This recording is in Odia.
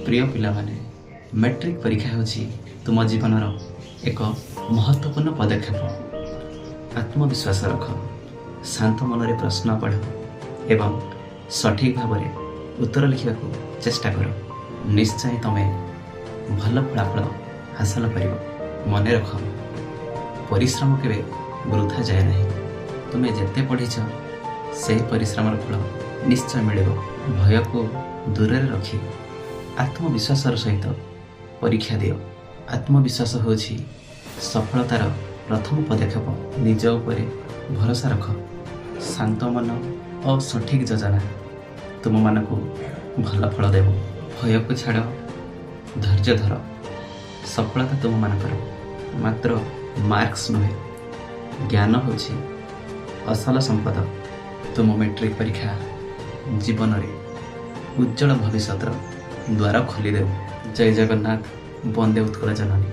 ପ୍ରିୟ ପିଲାମାନେ, ମେଟ୍ରିକ୍ ପରୀକ୍ଷା ହେଉଛି ତୁମ ଜୀବନର ଏକ ମହତ୍ତ୍ୱପୂର୍ଣ୍ଣ ପଦକ୍ଷେପ। ଆତ୍ମବିଶ୍ୱାସ ରଖ, ଶାନ୍ତ ମନରେ ପ୍ରଶ୍ନ ପଢ଼ ଏବଂ ସଠିକ୍ ଭାବରେ ଉତ୍ତର ଲେଖିବାକୁ ଚେଷ୍ଟା କର। ନିଶ୍ଚୟ ତମେ ଭଲ ଫଳାଫଳ ହାସଲ କରିବ। ମନେ ରଖ, ପରିଶ୍ରମ କେବେ ବୃଥା ଯାଏ ନାହିଁ। ତୁମେ ଯେତେ ପଢ଼ିଛ, ସେହି ପରିଶ୍ରମର ଫଳ ନିଶ୍ଚୟ ମିଳିବ। ଭୟକୁ ଦୂରରେ ରଖି ଆତ୍ମବିଶ୍ୱାସର ସହିତ ପରୀକ୍ଷା ଦିଅ। ଆତ୍ମବିଶ୍ୱାସ ହେଉଛି ସଫଳତାର ପ୍ରଥମ ପଦକ୍ଷେପ। ନିଜ ଉପରେ ଭରସା ରଖ। ଶାନ୍ତ ମନ ଓ ସଠିକ୍ ଯୋଜନା ତୁମମାନଙ୍କୁ ଭଲ ଫଳ ଦେବ। ଭୟକୁ ଛାଡ଼, ଧୈର୍ଯ୍ୟ ଧର। ସଫଳତା ତୁମମାନଙ୍କର। ମାତ୍ର ମାର୍କସ୍ ନୁହେଁ, ଜ୍ଞାନ ହେଉଛି ଅସଲ ସମ୍ପଦ। ତୁମ ମେଟ୍ରିକ୍ ପରୀକ୍ଷା ଜୀବନରେ ଉଜ୍ଜଳ ଭବିଷ୍ୟତର ଦ୍ୱାର ଖୋଲିଦେବ। ଜୟ ଜଗନ୍ନାଥ, ବନ୍ଦେ ଉତ୍କଳ ଜନନୀ।